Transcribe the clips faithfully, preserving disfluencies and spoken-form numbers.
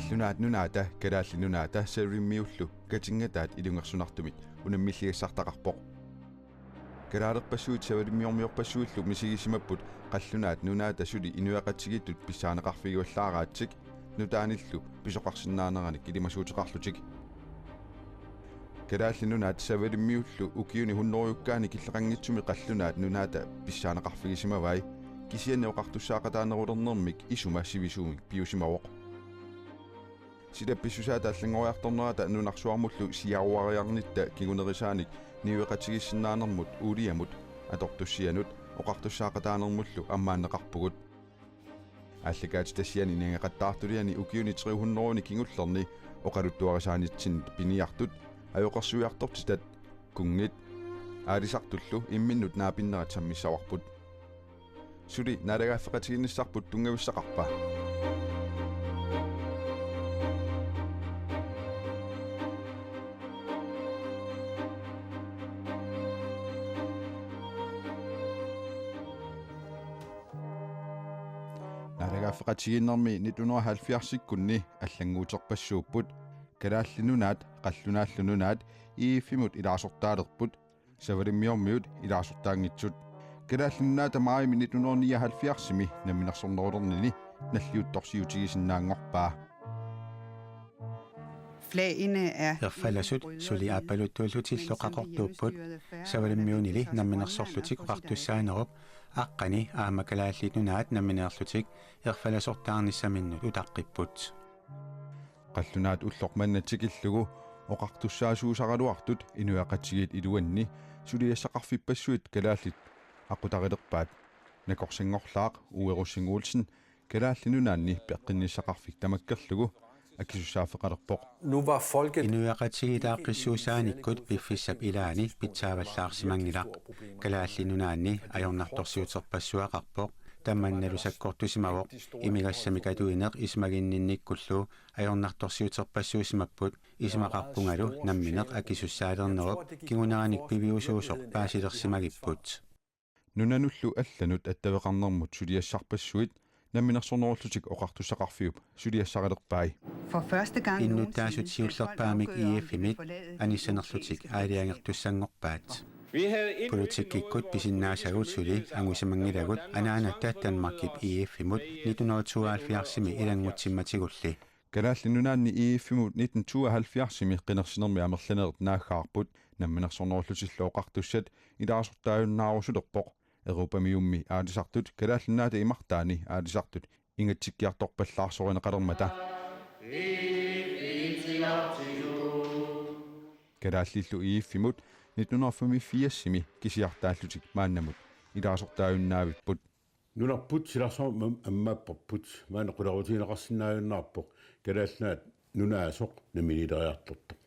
Qallunaat Nunaata, Kalaallit Nunaata Savalimmiullu katinngataat ilungersunartumik unammilligassartaqarpoq. Kalaalerpassuit savalimmiormiorpassuillu misigisimapput qallunaat nunaata suli inuiaqatigiittut pissaaneqarfigivallaaraatsik nutaanillu pisoqarsinnaaneranik ilimasuuteqarlutik. Kalaallit Nunaat Savalimmiullu ukiuni hunnorujukkaani killeqanngitsumi qallunaat nunaata pissaaneqarfigisimavai, kisianni oqartussaaqataanerulernermik isuma sivisuumik piusimavoq. Sila pissusaata allanngoriartornerata nunarsuarmullu siaruariarnitta kingunerisaanik niueqatigiissinnaanermut uuliamut atortussianut oqartussaaqataanermullu ammaanneqarpugut. Aallakaatitassiani nangeqattaartuliani ukiuni tre hundredeni kingullerni oqaluttuarisaanitsinnit piniartut ajoqersuiartortitat kunngit aalisartullu imminnut naapinnerat sammissavarput. Suli naalagaaffeqatigiinnissarput tunngavissaqarpa? Naalagaaffeqatigiinnermi nitten hundrede og halvfjerdsikkunni allannguuterpassuupput. Kalaallit Nunaat, Qallunaallu Nunaat, I F-imut ilaasortaalerput, Savalimmiormiut ilaasortaanngitsut. Kalaallit Nunaata maajimi nitten hundrede og nioghalvfjerdsimi namminersornerulernini nalliuttorsiutigisinnaanngorpaa. Flagene er Erfalasut suli aappaluttuullutillu qaqortuupput, Savalimmiunili namminersorlutik oqartussaanerup aqqani aamma Kalaallit Nunaat nammineerlutik erfalasortaarnissaminnut utaqqipput. Qallunaat ulloq manna tikillugu oqartussaasuusaraluartut inuiaqatigiit iluanni suliassaqarfippassuit kalaallit aqqutarilerpaat. Nakorsanngorlaaq Uwe Rosing Olsen Kalaallit Nunaanni peqqinnissaqarfik tamakkerlugu akisussaaffeqalerpoq. Nu var folket Inuiaqatigiit aaqqissuussaanikkut piffissap ilaani pitsaavallaarsimanngilaq. Kalaallit Nunaanni ajornartorsiuterpassuaqarpoq. Tamannalu sakkortusimavoq, imigassamik atuineq isumaginninnikkullu ajornartorsiuterpassuusimapput, isumaqarpungalu nammineq akisussaalernerup kinguneranik piviusuusoq paasilersimagipput. Nunanullu allanut attaveqarnermut suliassarpassuit namminersornerullutik oqartussaqarfiup suliassarilerpai. For første gang Innuttaasut nogensinde siullerpaamik fik folk lov at I F-imit flytte forladet anissanerlutik aalajangertussanngorpaat. Politikkikkut pisinnaasagut suli angusimanngilagut anaanatta Danmarkip I F-imut nitten hundrede tooghalvfjerdsimi ilanngutsimatigulli. Kalaallit Nunaanni I F-imut nitten tooghalvfjerdsimi qinersinermi amerlanerit naaggaarput, namminersornerullutillu oqartussat ilaasortaajunnaarusulerpoq, Europamiummi aalisartut Kalaallit Nunaata imartaani aalisartut ingatsikkiartorpallaarsorinneqalermata. Kalaallillu I F-imut nitten hundrede femogfirsimi kisiartaallutik maannamut ilaasortaajunnaavipput. Nunarput silarsuarmut ammaapparput, maanna qularutigineqarsinnaajunnaarpoq Kalaallit Nunaat nunaasoq namminiileriartortoq.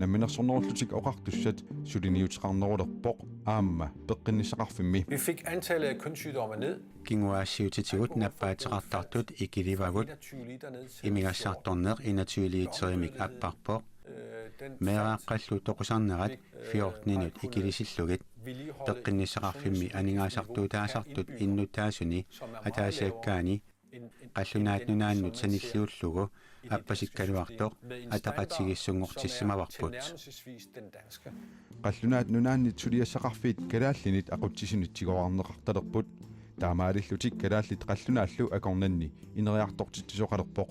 Namminersornerullutik oqartussat suliniuteqarnerulerpoq aamma peqqinnissaqarfimmi. Vi fik antallet af kønssygdomme ned. Kinguaassiuutitigut nappaateqartartut ikilivagut. Imigassartorneq enogtyve literimik apparpoq. Meeraaqqallu toqusarnerat fjortenimut ikilisillugit. Peqqinnissaqarfimmi aningaasartuutaasartut innuttaasuni ataasiakkaani Qallunaat Nunaannut sanilliullugu appasikkaluartoq ataqatigiissunngortissimavarput. Qallunaat Nunaannit suliassaqarfiit kalaallinit aqutsisunit tigoriarneqartalerput. Taamaalillutik kalaallit qallunaallu akornanni ineriartortitsisoqalerpoq.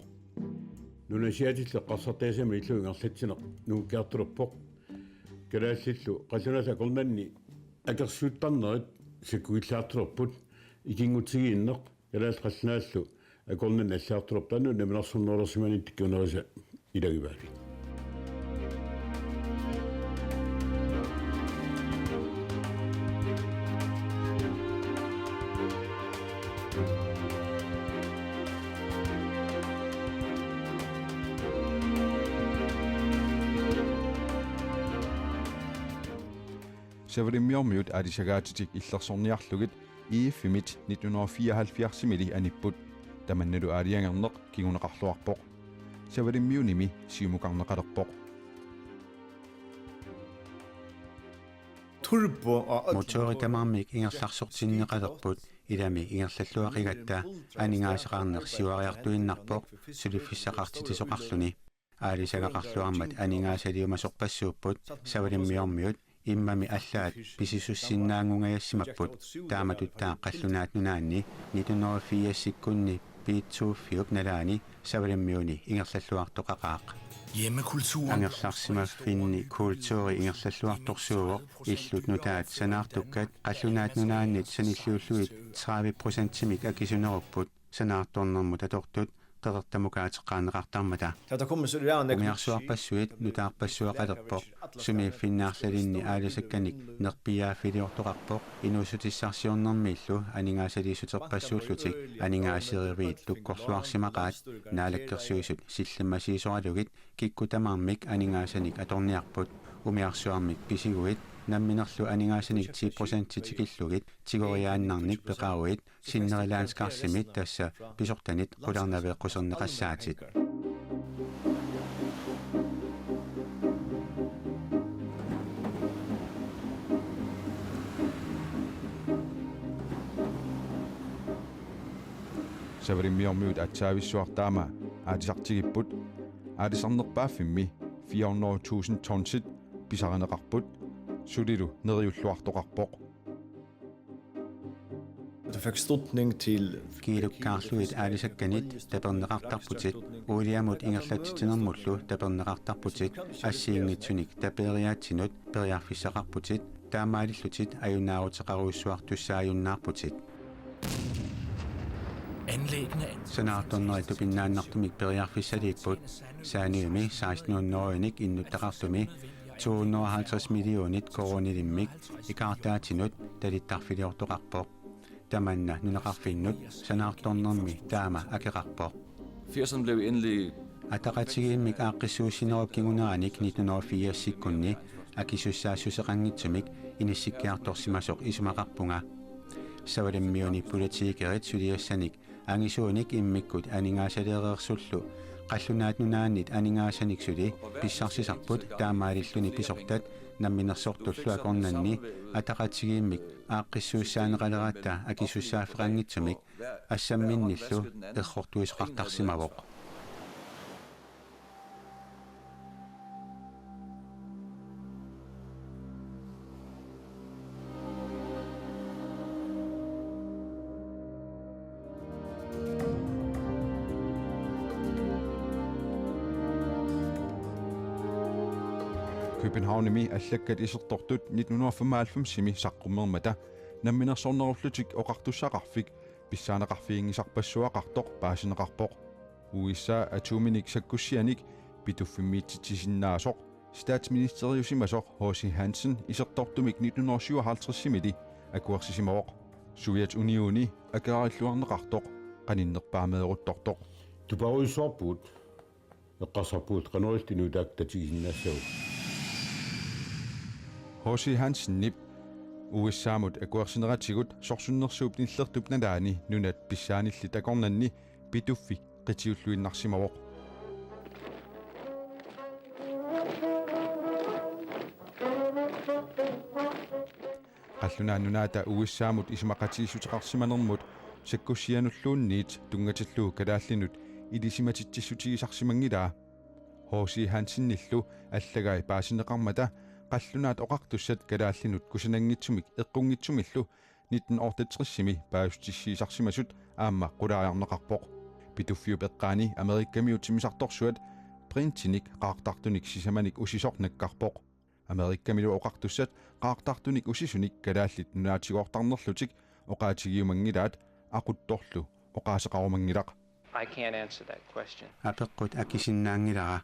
Nunasiatillu eqqarsartagassiamut illup ingerlatsineq nungukkiartulerpoq. Kalaallillu qallunaallu akornanni akersuuttarnerit sakkugillaartulerput, ikinngutigiinneq, kalaallit qallunaallu akornanni allaartulerput, taanna namminersornerulersimaninni tikkunerisa ilagivaavik. Savalimmiormiut aalisagaatitik illersorniarlugit I F-imit nitten hundrede fireoghalvfjerds-imili anipput. Tamannalu aalajangerneq kinguneqarluarpoq. Savalimmiunimi siumukarneqalerpoq. Motorit tamarmik ingerlarsortinneqalerput, ilami ingerlalluaqigatta aningaasaqarneq siuariartuinnarpoq suliffissaqartitsisoqarluni. Aalisagaqarluarmat aningaasaliumasorpassuupput, Savalimmiormiut immami allaat pisisussinnaanngungajassimapput. Taamatut taava Qallunaat Nunaanni nitten hundrede og firsikkunni Beethovenip nalaani Savalimmiuni ingerlalluartoqaqaaq. Hjemmekulturen. Angerlarsimaffinni kulturi ingerlalluartorsuuvoq, illut nutaat sanaartukkat Qallunaat Nunaannit sanilliullugit tredive procentimik akisunerupput sanaartornermut atortut qeqertamukaateqqaarneqartarmata. Umiarsuarpassuit nutaarpassuaqalerpoq, sumiiffinni arlalinni aalisakkanik nerpiaaffiliortoqarpoq, inuussutissarsiornermiillu aningaasaliissuterpassuullutik. Aningaaseriviit tukkorluarsimaqaat, Naalakkersuisut sillimmasiisoralugit kikkut tamarmik aningaasanik atorniarput. Umiarsuarmik pisiguit namminerlu aningaasanik ti procenti tikillugit tigoriaannarnik peqaruit, sinnerilaanskarsimi tassa pisortanit qularnaveeqquserneqassaatit. Savalimmiormiut aatsaavissuaq taama aalisartigipput. Aalisarnerpaaffimmi fire hundrede tusind tonsit pisarineqarput, sulilu neriulluartoqarpoq. Du fik støtning til Kiilukkaarlugit aalisakkanit taperneqartarputit, uuliamut ingerlatsitsinermullu taperneqartarputit, assigiinngitsunik tapeeriaatsinut periarfissaqarputit, taamaalillutit ajunaaruteqarujussuartussaajunnaarputit. Anlæggene. Sanaartornerit tupinnaannartumik periarfissaliipput, Svanømi seksten hundrede innuttaqartumi to hundrede og halvtreds millionit koruunilimmik ikaartaatinut talittarfiliortoqarpoq. Tamanna nunaqarfinnut sanaartornermi taama akeqarpoq. Firserne blev endelig Ataqatigiimmik aaqqissuussinerup kinguneranik nitten hundrede og firsikkunni akisussaassuseqanngitsumik inissikkiartorsimasoq isumaqarpunga. Savalimmiuni politikerit suliassanik angisuunik immikkut aningaasaleereersullu Qallunaat Nunaannit aningaasanik suli pissarsisarput, taamaalilluni pisortat namminersortullu akornanni ataqatigiimmik aaqqissuussaaneqaleratta akisussaaffeqanngitsumik assamminnillu errortuisoqartarsimavoq. Københavnimi allakkat isertortut nitten hundrede og femoghalvfemsimi saqqummermata namminersornerullutik oqartussaqarfik pissaaneqarfiginngisarpassuaqartoq paasineqarpoq. U S A atominik sakkussianik Pituffimmiititsisinnaasoq statsministeriusimasoq H C Hansen isertortumik nitten hundrede og syvoghalvtredsimili akuersisimavoq. Sovjetunioni akeqarilluarneqartoq qaninnerpaameeruttortoq. Tuparujussuarpugut, eqqarsarpugut qanoq ililluta tatigisinnaassavagut. H C Hansenip U S A-mut akuersineratigut sorsunnersuup nillertup nalaani nunat pissaanillit akornanni Pituffi qitiulluinnarsimavoq. Qallunaat Nunaata U S A-mut isumaqatigiissuteqarsimanermut sakkussianulluunniit tunngatillugu kalaallinut ilisimatitsissutigisarsimanngilaa. H C Hansenillu allagai paasineqarmata qallunaat oqartussat kalaallinut kusananngitsumik eqqunngitsumillu nitten otteogtresimi paasissutissiisarsimasut aamma qulaajarneqarpoq. Pituffiup eqqaani Amerikamiut timmisartorsuat printinik qaartartunik sisamanik usisoq nakkarpoq. Amerikamilu oqartussat qaartartunik usisunik Kalaallit Nunaatigoortarnerlutik oqaatigiumanngilaat, aquttorlu oqaaseqarumanngilaq. I can't answer that question. Apeqqut akisinnaanngilara.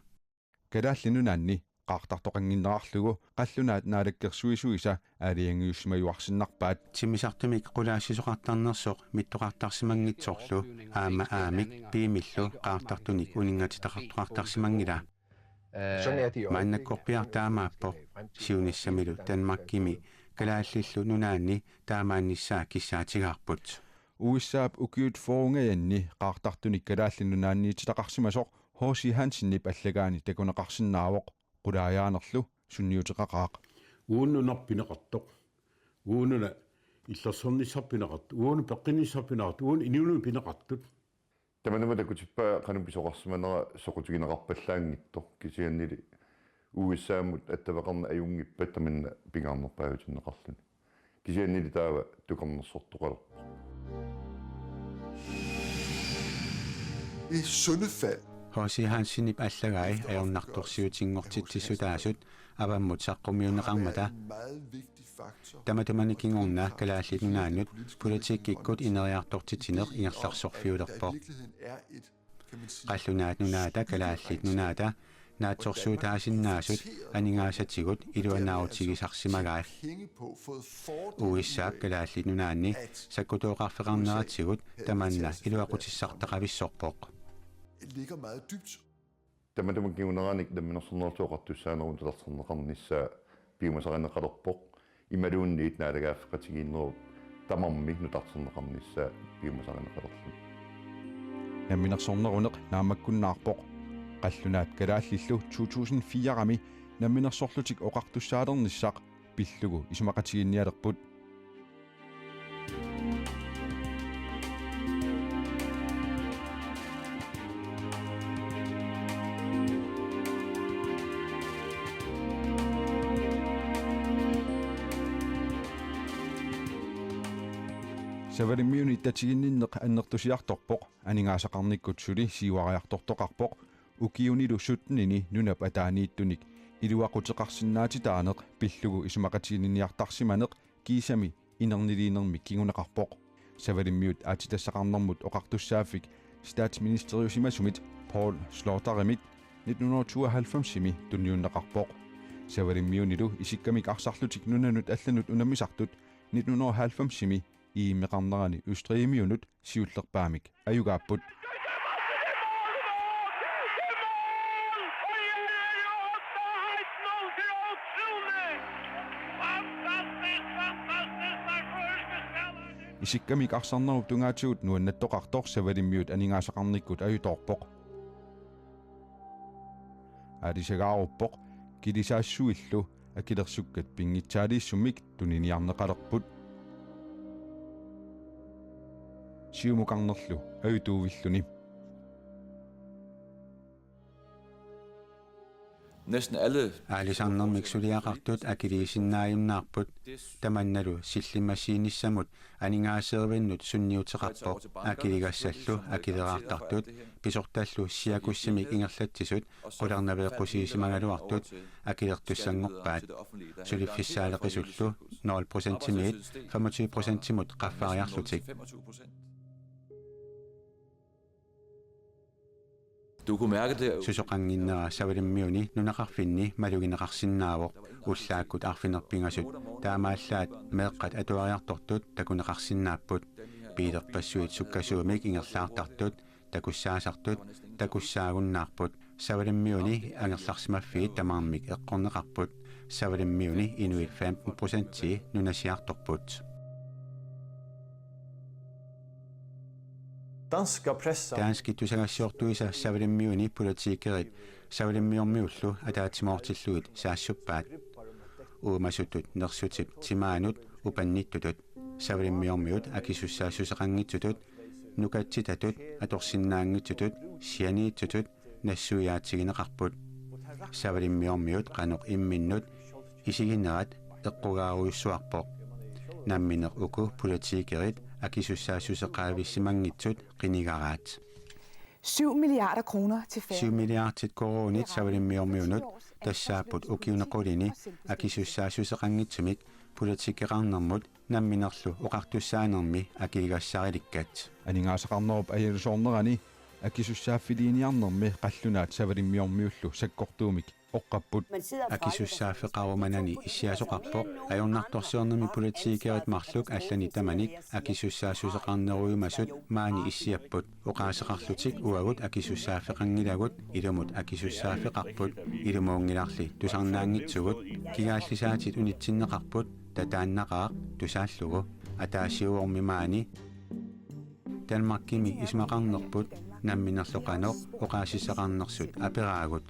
Kalaallit Nunaanni qaartartoqannginnerarlugu qallunaat naalakkersuisuisa aalajangiussimajuarsinnarpaat. Timmisartumik qulaassisoqartarnersoq mittoqartarsimanngitsorlu aamma aamik piimillu qaartartunik uninngatitaqartoqartarsimanngilaa. Maannakkorpiaq taamaappoq, siunissamilu Danmarkimi Kalaallillu Nunaanni taamaannissaa kissaatigaarput. U S A-p ukiut fyrre-nngajannit qaartartunik Kalaallit Nunaanniittitaqarsimasoq H C Hansenip allagaani takuneqarsinnaavoq, qulaajaanerlu sunniuteqaqaaq. Uagut nunarput pineqartoq. Uagut nunap illersornissarput pineqartoq. Uagut peqqinnissarput pineqartoq. Uagut inuunerput pineqartoq. Tamanna takutippaa qanoq pisoqarsimanera soqutigineqarpallaanngitsoq, kisiannili U S A-mut attaveqarneq ajunngippat tamanna pingaarnerpaajutinneqarluni. Kisiannili taava tukernersortoqalerpoq. I sunde fald H C Hansenip allagai ajornartorsiutinngortitsissutaasut avammut saqqummiunneqarmata. Tamatuma kingorna Kalaallit Nunaannut politikkikkut ineriartortitsineq ingerlaarsorfiulerpoq. Qallunaat Nunaata Kalaallit Nunaata naatsorsuutaasinnaasut aningaasatigut iluanaarutigisarsimagaat. U S A-p Kalaallit Nunaanni sakkutooqarfeqarneratigut tamanna iluaqutissartaqavissorpoq. Tamatuma kinguneranik Namminersornerullutik Oqartussaanerup nutarterneqarnissaa piumasarineqalerpoq, imaluunniit naalagaaffeqatigiinnerup tamarmi nutarterneqarnissaa piumasarineqalerluni. Namminersorneruneq naammakkunnaarpoq. Qallunaat Kalaallillu to tusind fire-mi Namminersorlutik Oqartussaalernissaq pillugu isumaqatiginninnialerput. Savalimmiuni tatiginninneq annertusiartorpoq, aningaasaqarnikkut suli siuariartortoqarpoq, ukiunilu syttenini nunap ataaniittunik iluaquteqarsinnaatitaaneq pillugu isumaqatiginninniartarsimaneq kiisami inerniliinermik kinguneqarpoq. Savalimmiut aatsitassaqarnermut oqartussaaffik statsministeriusimasumit Poul Slotterimit nitten hundrede tooghalvfems-imi tunniunneqarpoq. Savalimmiunilu isikkamik arsarlutik nunanut allanut unammisartut nitten hundrede halvfems-imi E M-eqarnerani Østrigimiunut siullerpaamik ajugaapput. Isikkamik arsarnerup tungaatigut nuannattoqartoq Savalimmiut aningaasaqarnikkut ajutoorpoq. Aalisagaaruppoq kilisaassuillu akilersukkat pinngitsaaliissummik tuniniarneqalerput. Siumukarnerlu ajutuuvilluni. Næsten alle Aalisarnermik suliaqartut akiliisinnaajunnaarput, tamannalu sillimmassiinissamut aningaaseerivinnut sunniuteqarpoq. Akiligassallu akileraartartut pisortallu siakussimik ingerlatsisut qularnaveeqqusiisimagaluartut akilertussanngorpaat. Suliffissaaleqisullu nul procentimiit femogtyve procentimut qaffariarlutik. Du kunne mærke det. Susoqannginnera Savalimmiuni nunaqarfinni malugineqarsinnaavoq. Ullaakkut arfineq-pingasut taamaallaat meeqqat atuariartortut takuneqarsinnaapput. Biilerpassuit sukkasuumik ingerlaartartut takussaasartut takussaagunnaarput. Savalimmiuni angerlarsimaffiit tamarmik eqqorneqarput. Savalimmiuni inuit femten procentii nunasiartorput. Danskit tusagassiortuisa Savalimmiuni politikerit Savalimmiormiullu ataatsimoortillugit saassuppaat. Uumasutut nersutip timaanut upannittutut. Savalimmiormiut akisussaassuseqanngitsutut, nukatsitatut, atorsinnaanngitsutut, sianiitsutut, nassuiaatigineqarput. Savalimmiormiut qanoq imminnut isiginerat eqqugaarujussuarpoq. Nammineq uku politikerit akisussaassuseqaavissimanngitsut qinigaraat. Syv milliarder kroner til færre. Syv milliardit koruunit Savalimmiormiunut tassaapput ukiuni qulini akisussaassuseqanngitsumik politikeqarnermut namminerlu oqartussaanermi akiligassarilikkat. Aningaasaqarnerup ajalusoornerani akisussaaffiliiniarnermi qallunaat Savalimmiormiullu sakkortuumik oqqapput. Akisussaaffeqarumanani issiasoqarpoq, ajornartorsiornermi politikerit marluk allanit tamanit akisussaassuseqarnerujumasut maani issiapput. Oqaaseqarlutik uagut akisussaaffeqanngilagut, ilumut akisussaaffeqarput, ilumuunngilarli tusarnaanngitsugut, kigaallisaatit unitsinneqarput, tataannaqaaq tusaallugu, ataasiuormi maani Danmarkimi isumaqarnerput namminerlu qanoq oqaasissaqarnersut aperaagut.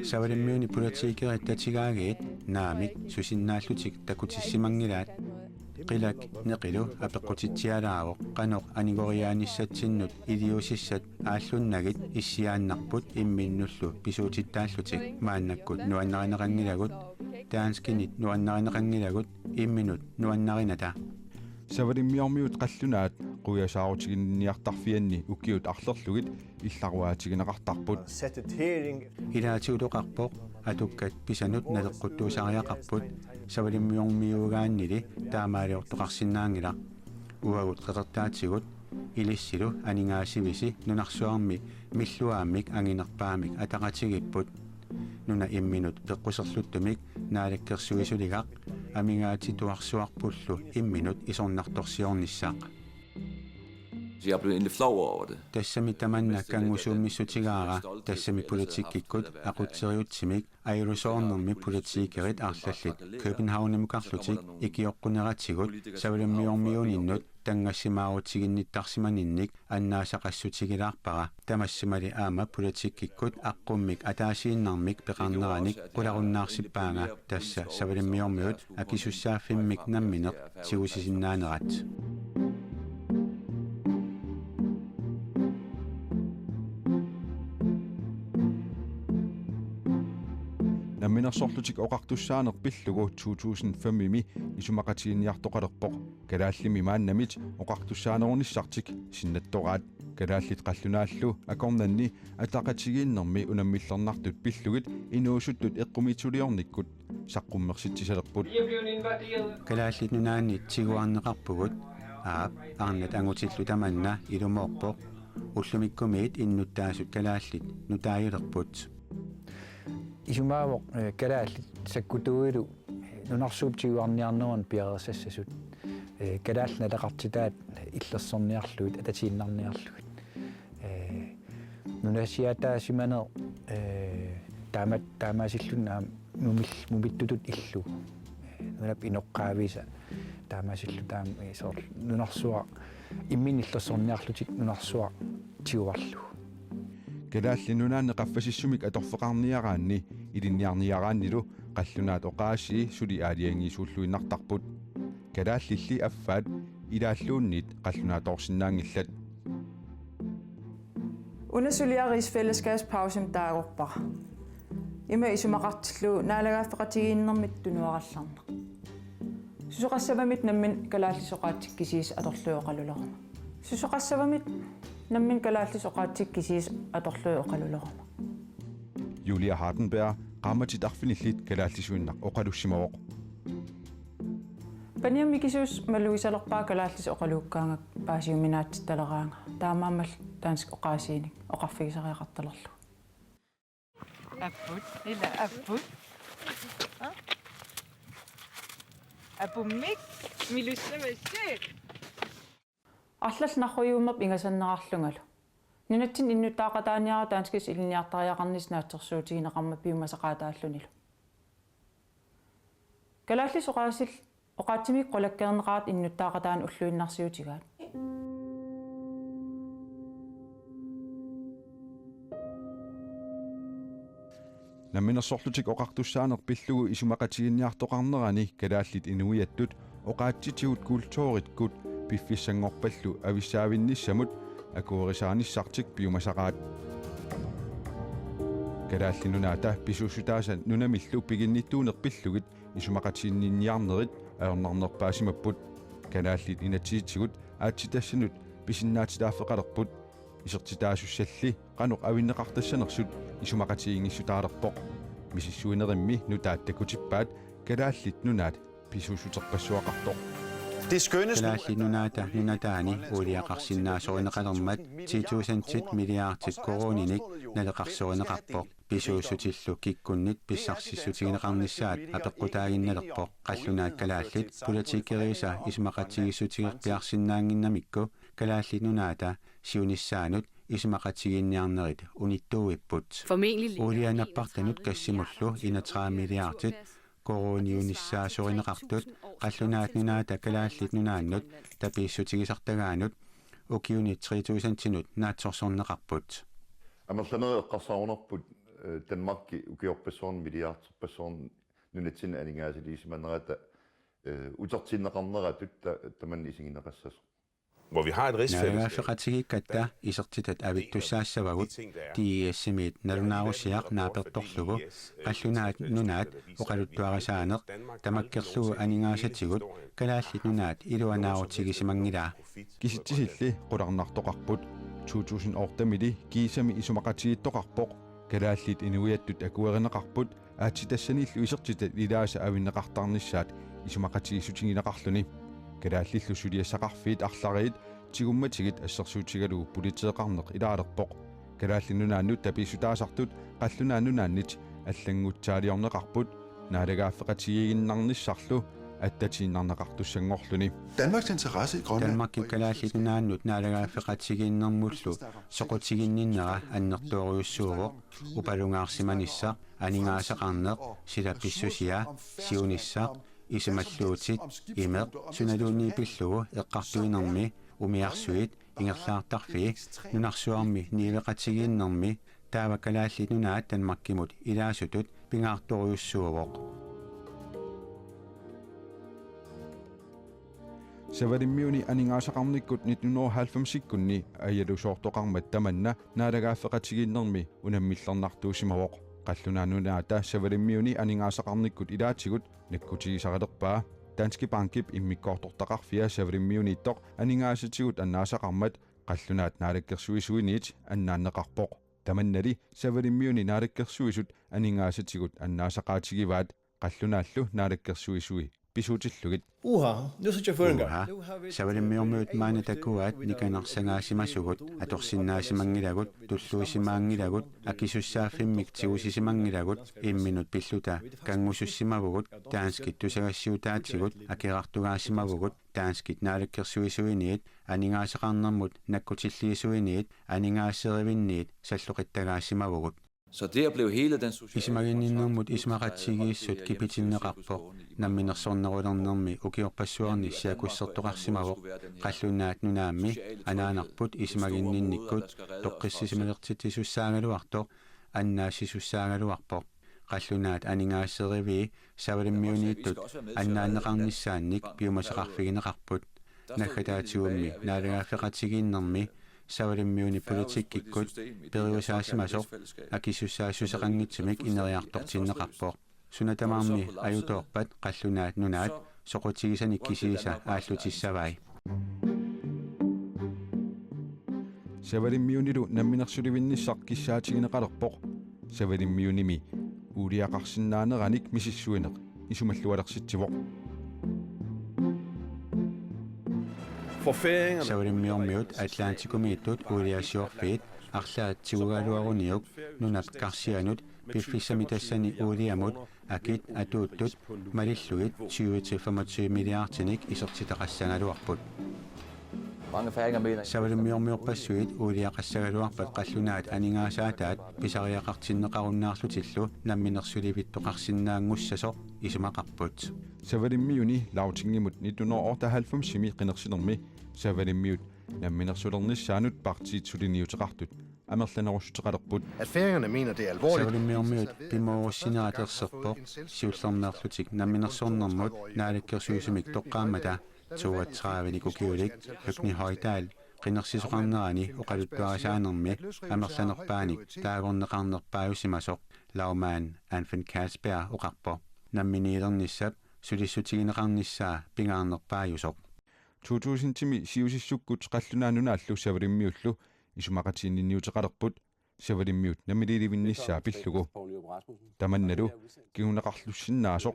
Savalimmiuni politikerit tatigaagit naamik susinnaallutik takutissimanngilaat. Qilak Neqilu apeqqutitsialaavoq qanoq anigoriaanissatsinnik iliuusissat aallunnagit issiaannarput imminnullu pisuutittaallutik. Maannakkut nuannarineqanngilagut, danskinit nuannarineqanngilagut imminut nuannarinata. Savalimmiormiut qallunaat quiasaarutiginninniartarfianni ukiut arlerlugit illaruaatigineqartarput. Ilaatigut oqarpoq atukkat pisanut naleqquttuusariaqarput, savalimmiormiuugaannili taamaaliortoqarsinnaanngilaq. Uagut qeqertaatigut ilissilu aningaasivisi nunarsuarmi milluaammik anginerpaamik ataqatigiipput. Nuna imminut peqquserluttumik naalakkersuisuligaq amigaatituarsuarpullu imminut isornartorsiornissaq. Så jeg er blevet endelig flov over det. Tassami tamanna kanngusuummissutigaara, tassami politikkikkut aqutseriutsimik ajulusoonermi politikerit arlallit Københavnimukarlutik ikioqquneratigut savalimmiormiuuninnut tanngassimaarutiginnittasimaninnik annaasaqassutigilaarpara. Tamassimali aamma politikkikkut aqqummik ataasiinnarmik peqarneranik qularunnaarsippaanga, tassa savalimmiormiut akisussaaffimmik nammineq tigusisinnaanerat. Namminersorlutik oqartussaaneq pillugu to tusind fem-imi isumaqatigiinniartoqalerpoq. Kalaallimmi maannamit oqartussaanerunissartik sinnattoraat. Kalaallit qallunaallu akornanni ataqatigiinnermi unammillernartut pillugit inuusuttut eqqumiitsuliornikkut saqqummersitsisalerput. Kalaallit Nunaanni tiguarneqarpugut, aap, arnat angutillu tamanna ilumoorpoq. Ullumikkumiit innuttaasut kalaallit nutaajulerput. Isumaavoq, eh, kalaallit sakkutuuilu nunarsuup tiguarniarnerani piareersassasut, eh, kalaallit naleqartitaat illersorniarlugit, atatiinnarniarlugit. Eh, nunasiaataasimaneq, eh, taama-, taamaasilluni aamma mumil-, mumittutut illugu. Eh, nunap inoqqaavisa taamaasilluta aamma, eh, soorlu nunarsuaq imminut illersorniarlutik nunarsuaq tiguarlugu. Kalaallit Nunaanni qaffasissumik atorfeqarniaraanni ilinniarniaraannilu qallunaat oqaasii suli aalajangiisuulluinnartarput. Kalaallilli affaat ilaalluunniit qallunaatoorsinnaanngillat. Una suliaq rigsfællesskabspausimik taagorpara. Ima isumaqartillugu naalagaaffeqatigiinnermik tunuarallarneq. Susoqassavammi nammineq kalaallisut oqaatsit kisiisa atorlugit oqaluleruma. Susoqassavammi nammineq kalaallisut oqaatsit kisiisa atorlugit oqaluleruma. Julia Hardenberg qaammatit arfinillit kalaallisuinnaq oqalussimavoq. Paniami kisiisa malugisalerpara kalaallisut oqalukkaangakku paasiuminaatsittaleraangat. Taamaammallu danskit oqaasiinik oqarfigisariaqartalerlugu. Apput, ila apput. Apummik, milussamassi. Arlallit narrujuummat ingasannerarlungalu. Nunatsinni innuttaaqataaniarluta danskisut ilinniartariaqarnissat naatsorsuutigineqarmat piumasaqaataallunilu. Kalaallisut oqaatsit, oqaatsimik qulakkeerneqartut innuttaaqataaneq ulluinnarsiutigaat. Namminersorlutik oqartussaaneq pillugu isumaqatigiinniartoqarnerani kalaallit inuiattut oqaatsitigut kulturikkut piffissanngorpallu avissaavinnissamut akuerisaanissartik piumasaqaat. Kalaallit Nunaata pisuussutaasa nunamillu piginnittuuneq pillugit isumaqatiginninniarnerit ajornarnerpaasimapput. Kalaallit inatsisitigut aatsitassanut pisinnaatitaaffeqalerput. Isertitaasussalli qanoq avinneqartassanersut isumaqatigiinngissutaalerpoq. Misissuinerimmi nutaat takutippaat Kalaallit Nunaat pisuussuterpassuaqartoq. Det skønneste Kalaallit Nunaata nunataani uuliaqarsinnaasorineqalermat ti tusindit milliardit koruuninik naleqarsorineqarpoq. Pisuussutillu kikkunnit pissarsissutigineqarnissaat apeqqutaaginnalerpoq. Qallunaat kalaallit politikeriisa isumaqatigiissutigerpiarsinnaannginnamikku Kalaallit Nunaata siunissaanut isumaqatigiinniarnerit unittuuipput. Formentlig ligger Uulia en nappartanut kassimullu enogtredive milliardit koruuniunissaasorineqartut Qallunaat Nunaata Kalaallit Nunaannut tapiissutigisartagaanut ukiuni tre tusindinut naatsorsorneqarput. Amerlanerit eqqarsaarunarput, eh, Danmarki ukiorpassuarni milliarderpassuarni nunatsinni aningaasaliisimanerata, eh, utertinneqarneratut ta-, tamanna isigineqassasoq. Hvor vi har et rigsfællesskab. Naalagaaffeqatigiikkatta isertitat avittussaassavagut D I S-imiit nalunaarusiaq naapertorlugu Qallunaat Nunaat oqaluttuarisaaneq tamakkerlugu aningaasatigut Kalaallit Nunaat iluanaarutigisimanngilaa. Kisitsisilli qularnartoqarput. To tusind otte-mili kiisami isumaqatigiittoqarpoq. Kalaallit inuiattut akuerineqarput aatsitassaniillu isertitat ilaasa avinneqartarnissaat isumaqatigiissutigineqarluni. Kalaallillu suliassaqarfiit arlariit tigummatigit assersuutigalugu politeeqarneq ilaalerpoq. Kalaallit Nunaannut tapiissutaasartut Qallunaat Nunaannit allanngutsaaliorneqarput naalagaaffeqatigiiginnarnissarlu attatiinnarneqartussanngorluni. Danmarks interesse i Grønland. Danmarkip Kalaallit Nunaannut naalagaaffeqatigiinnermullu soqutiginninnera annertoorujussuuvoq, upalungaarsimanissaq, aningaasaqarneq, sila pissusia, siunissaq, isumalluutit, imeq, sunaluunniit pillugu eqqartuinermi, umiarsuit, ingerlaartarfii, nunarsuarmi niueqatigiinnermi, taava Kalaallit Nunaat Danmarkimut ilaasutut pingaartorujussuuvoq. Savalimmiuni aningaasaqarnikkut nitten hundrede og halvfems-ikkunni ajalusoortoqarmat tamanna naalagaaffeqatigiinnermi unammillernartuusimavoq. Qallunaat Nunaata Savalimmiuni aningaasaqarnikkut ilaatigut nakkutigisaralerpaa. Danske Bankip immikkoortortaqarfia Savalimmiuniittoq aningaasatigut annaasaqarmat qallunaat naalakkersuisuiniit annaanneqarpoq. Tamannali Savalimmiuni naalakkersuisut aningaasatigut annaasaqaatigivaat, qallunaallu naalakkersuisui pisuutillugit. Uha, nu er så chaufføren i gang. Uha, Savalimmiormiut maanna takuaat nikanarsagaasimasugut, atorsinnaasimanngilagut, tulluusimaanngilagut, akisussaaffimmik tigusisimanngilagut, imminut pilluta kanngusussimavugut, danskit tusagassiutaatigut akerartugaasimavugut, danskit naalakkersuisuiniit aningaasaqarnermut nakkutilliisuiniit aningaaserivinniit salloqittagaasimavugut. Så der blev hele den sociale Isumaginninnermut isumaqatigiissut kipitinneqarpoq, namminersornerulernermi ukiorpassuarni siakussertoqarsimavoq, Qallunaat Nunaammi anaanarput isumaginninnikkut toqqissisimalertitsisussaagaluartoq, annaassisussaagaluarpoq. Qallunaat aningaaserivii Savalimmiuniittut annaanneqarnissaannik piumasaqarfigineqarput. Naggataatigummi naalagaaffeqatigiinnermi Savalimmiuni politikkikkut periusaasimasoq akisussaassuseqanngitsumik ineriartortinneqarpoq. Suna tamarmi ajutoorpat Qallunaat Nunaat soqutigisanik kisiisa aallutissavai. Savalimmiunilu namminersulivinnissaq kissaatigineqalerpoq. Savalimmiunimi uuliaqarsinnaaneranik misissuineq isumallualersitsivoq. For færingerne. Savalimmiormiut Atlantikumiittut uuliasiorfiit arlaat tigugaluaruniuk nunap karsianut piffissami tassani uuliamut akit atuuttut malillugit tyve til femogtyve milliardinik isertitaqassagaluarput. Mange færinger mener, Savalimmiormiorpassuit uuliaqassagaluarpat qallunaat aningaasaataat pisariaqartinneqarunnaarlutillu namminersulivittoqarsinnaanngussasoq isumaqarput. Savalimmiuni Lagtingimut nitten hundrede og otteoghalvfems-imi qinersinermi Savalimmiut namminersulernissaanut partiit suliniuteqartut amerlanerussuteqalerput. At færingerne mener, det er alvorligt. Savalimmiormiut pimoorussinerat erserpoq siullermeerlutik namminersornermut naalakkersuisumik toqqaammata toogtredive-nik ukiulik Høgni Hoydal qinersisoqarnerani oqaluttuarisaanermi amerlanerpaanik taagorneqarnerpaajusimasoq Lagmand Anfinn Castberg oqarpoq. Namminiilernissap sulissutigineqarnissaa pingaarnerpaajusoq. To tusind-imi siusissukkut Qallunaat Nunaallu Savalimmiullu isumaqatiginninniuteqalerput Savalimmiut namminiilivinnissaa pillugu. Tamannalu kinguneqarlussinnaasoq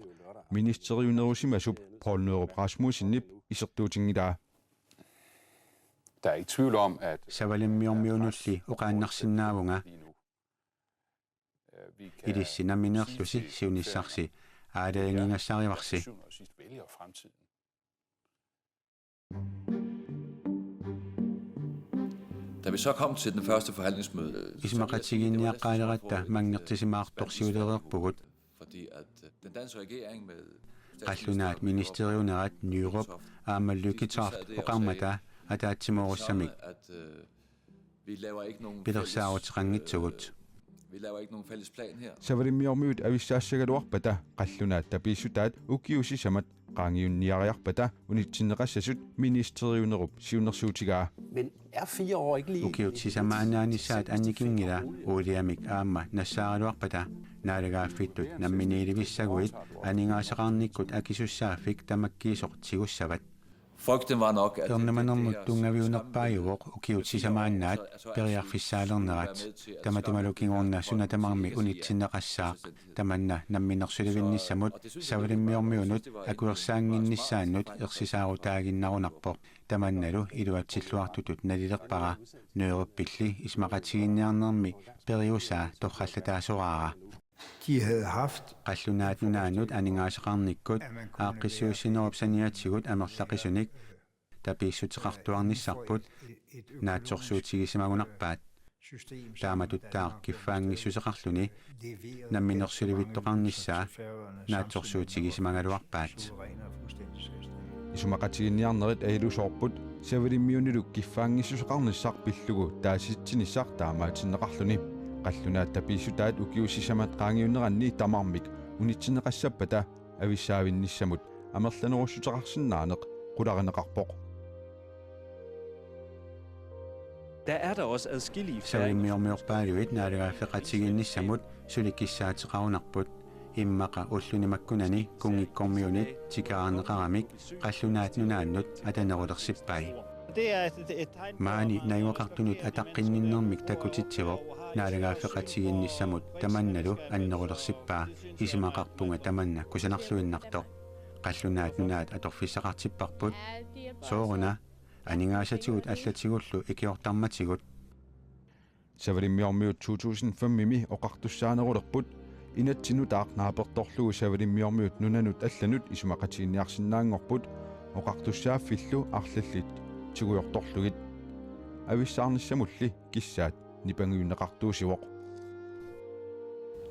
ministeriunerusimasup Poul Nørup Rasmussenip isertuutinngilaa. Der er ikke tvivl om, at Savalimmiormiunulli oqaannarsinnaavunga. Ilissi nammineerlusi siunissarsi aalajangigassarivarsi. Syvende og sidst vælger fremtiden. Da vi så kom til den første forhandlingsmøde, Isumaqatigiinniaqqaaleratta manngertisimaartorsiulereerpugut. Fordi at øh, den danske regering med Qallunaat ministeriunerat Nyrup aamma Lykketoft oqarmata ataatsimoorussamik at øh, vi laver ikke nogen pilersaaruteqanngitsugut. Vi laver ikke nogen fælles plan her. Savalimmiormiut avissaassagaluarpata qallunaat tapiissutaat ukiut sisamat qaangiunniariarpata unitsinneqassasut ministeriunerup siunnersuutigaa. Men er fire år ikke lige... Ukiut sisamaannaanissaat annikinngila uuliamik aamma nassaaraluarpata naalagaaffittut namminiilivissaguit aningaasaqarnikkut akisussaaffik tamakkiisoq tigussavat. Frygten var nok, at det, det, det Ernumanermut her tunngaviunerpaajuvoq ukiut sisamaannaat periarfissaalernerat. Tamatumalu kingorna suna tamarmi unitsinneqassaaq. Tamanna namminersulivinnissamut savalimmiormiunut akuersaannginnissaannut ersisaarutaaginnarunarpoq. Tamannalu iluatsilluartutut nalilerpara. Nørrebillip isumaqatigiinniarnermi periusaa torrallataasoraara. De havde haft Qallunaat Nunaannut aningaasaqarnikkut aaqqissuussinerup saniatigut amerlaqisunik tapiissuteqartuarnissarput naatsorsuutigisimagunarpaat. Taamatuttaaq kiffaanngissuseqarluni namminersulivittoqarnissaa naatsorsuutigisimagaluarpaat. Isumaqatigiinniarnerit ajuusoorput savalimmiunilu kiffaanngissuseqarnissaq pillugu taasitsinissaq taamaatinneqarluni. Qallunaat tapiissutaat ukiut sisamat qaangiunneranni tamarmik unitsinneqassappata avissaavinnissamut amerlanerussuteqarsinnaaneq qularineqarpoq. Der er der også adskillige færinger, Savalimmiormiorpaaluit naalagaaffeqatigiinnissamut suli kissaateqarunarput. Immaqa ulluni makkunani kunngikkormiunit tikeraarneqaramik Qallunaat Nunaannut atanerulersippai. Det er et, et tegn på, Maani najugaqartunut ataqqinninnermik takutitsivoq naalagaaffeqatigiinnissamut tamannalu annerulersippaa. Isumaqarpunga tamanna kusanarluinnartoq. Qallunaat Nunaat atorfissaqartipparput. Sooruna aningaasatigut allatigullu ikiortarmatigut. Savalimmiormiut to tusind fem-imi oqartussaanerulerput, inatsit nutaaq naapertorlugu savalimmiormiut nunanut allanut isumaqatigiinniarsinnaanngorput oqartussaaffillu arlallit tigujoortorlugit. Avissaarnissamulli kissaat nipangiunneqartuusivoq.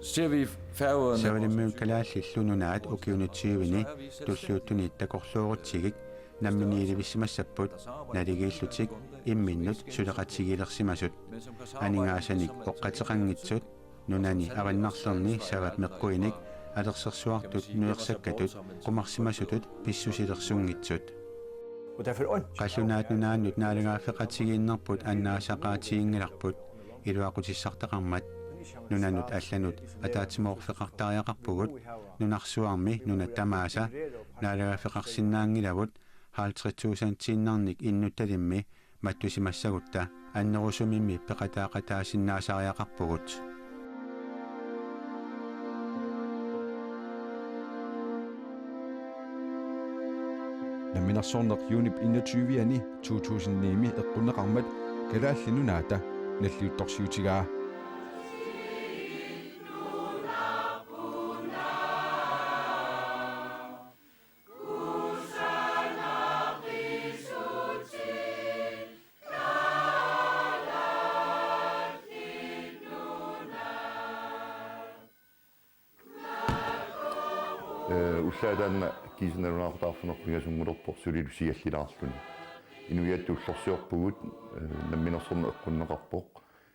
Ser vi Færøerne... Savalimmiut Kalaallillu Nunaat ukiuni tyveni tulliuttuni takorloorutsigik namminiilivissimassapput naligiillutik imminnut suleqatigiilersimasut. Aningaasanik oqqateqanngitsut, nunani avannarlerni savap meqquinik alersersuartut nuersakkatut qumarsimasutut pissusilersunngitsut. Qallunaat Nunaannut naalagaaffeqatigiinnerput annaasaqaatiginngilarput iluaqutissartaqarmat. Nunanut allanut ataatsimoorfeqartariaqarpugut, nunarsuarmi nunat tamaasa naalagaaffeqarsinnaanngilavut, halvtreds tusindiinnarnik innuttalimmi mattusimassagutta annerusumimmi peqataaqataasinnaasariaqarpugut. Namminersorneq juunip enogtyve-ani to tusind ni-mi eqqunneqarmat Kalaallit Nunaata nalliuttorsiutigaa. Ee, ullaaq taanna kiisa nalunaaqutaq arfineq-pingasunngulerpoq sulilu siallilaarluni. Inuiattut ullorsiorpugut, ee, namminersorneq eqqunneqarpoq.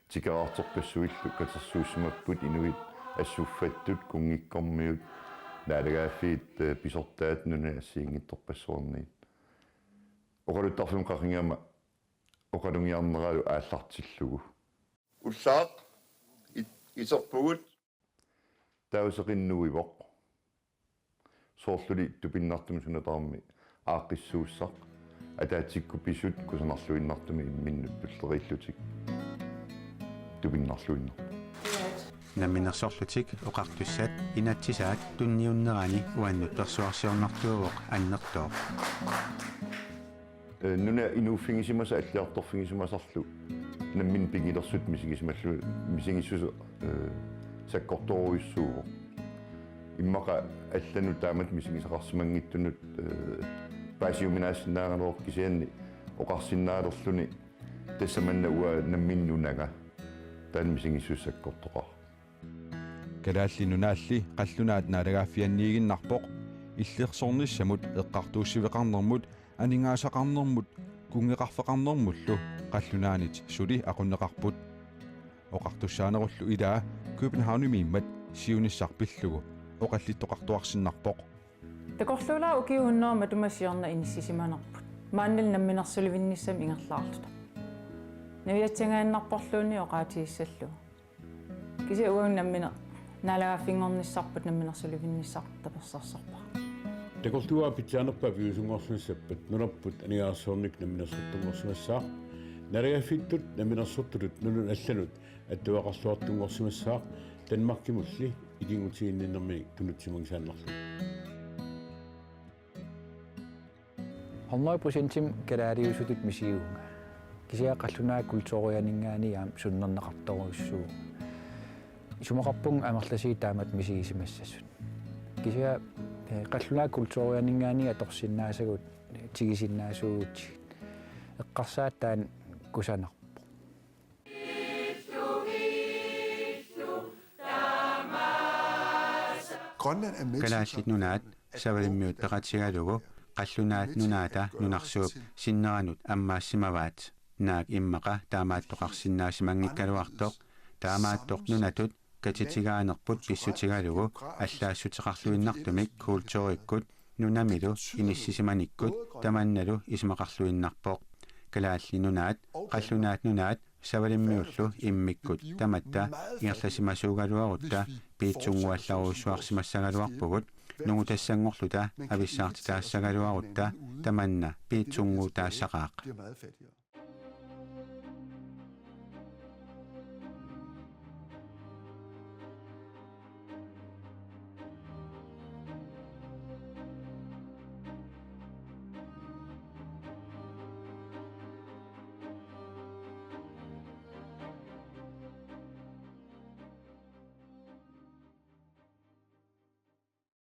Tikeraartorpassuillu katersuussimapput inuit assuffattut, kunngikkormiut, naalagaaffiit, ee, pisortaat nunani assigiinngitsorpassuarniit. Oqaluttarfimmi qaqinngama oqalugiarneralu aallartillugu. Ullaaq it-, iterpugut. Taava seqinnuivoq. Soorluli tupinnartumik suna tamarmi aaqqissuussaq. Ataatsikkut pisut kusanarluinnartumik imminnut tulleriillutik tupinnarluinnarpoq. Namminersorlutik oqartussat inatsisaat tunniunnerani uannut persuarsiornartuuvoq annertooq. Ee, nuna inuuffigisimasaq alliartorfigisimasarlu nammineq pigilersutut misigisimallu-, misigissuseq, ee, sakkortoorujussuuvoq. Immaqa allanut taamatut misigisaqarsimanngitsunut, ee, paasiuminaassinnaagaluarpoq, kisianni oqarsinnaalerluni tassa manna uanga nammineq nunanga, taanna misigissuseq sakkortoqaaq. Kalaallit Nunaalli qallunaat naalagaaffianniiginnarpoq, illersornissamut, eqqartuussiveqarnermut, aningaasaqarnermut kunngeqarfeqarnermullu qallunaanit suli aqunneqarput. Oqartussaanerullu ilaa Københavnimiimmat siunissaq pillugu oqallittoqartuarsinnarpoq. Takorluulaat ukiut hunnorujuit matuma siorna inissisimanerput. Maannalu namminersulivinnissamik ingerlaarluta. Naviassagaannarporluunniit oqaatigissallugu. Kisianni uagut nammineq naalagaaffinngornissarput namminersulivinnissaq tapersersorpara. Takorluugaat pitsaanerpaat piviusunngorsimasussappat nunarput aningaasarsiornikkut namminersortunngorsimassaaq. Naalagaaffittut namminersortutut nunanut allanut attaveqarluartunngorsimassaaq, Danmarkimulli ikinngutiginninnermini tunussimagisaannarlugu. Hundrede procentimik kalaaliusutut misigivunga. Kisianni qallunaat kulturianinngaanniit aamma sunnerneqartorujussuuvunga. Isumaqarpunga amerlasuut taamatut misigisimassasut. Kisianni, eh, qallunaat kulturianinngaanniit atorsinnaasagut, eh, tigusinnaasuugutsigit. Eqqarsaat taanna kusanarpoq. Grønland er med til Kalaallit Nunaat Savalimmiut peqatigalugu Qallunaat Nunaata nunarsuup sinneranut ammaassimavaat. Naak immaqa taamaattoqarsinnaasimanngikkaluartoq, taamaattoq nunatut katitigaanerput pissutigalugu allaassuteqarluinnartumik kulturikkut nunamilu inissisimanikkut tamannalu isumaqarluinnarpoq. Kalaallit Nunaat, Qallunaat Nunaat, Savalimmiullu immikkut tamatta ingerlasimasuugaluarutta piitsunnguallarujussuarsimassagaluarpugut, nungutassanngorluta avissaartitaassagaluarutta tamanna piitsunnguutaassaqaaq.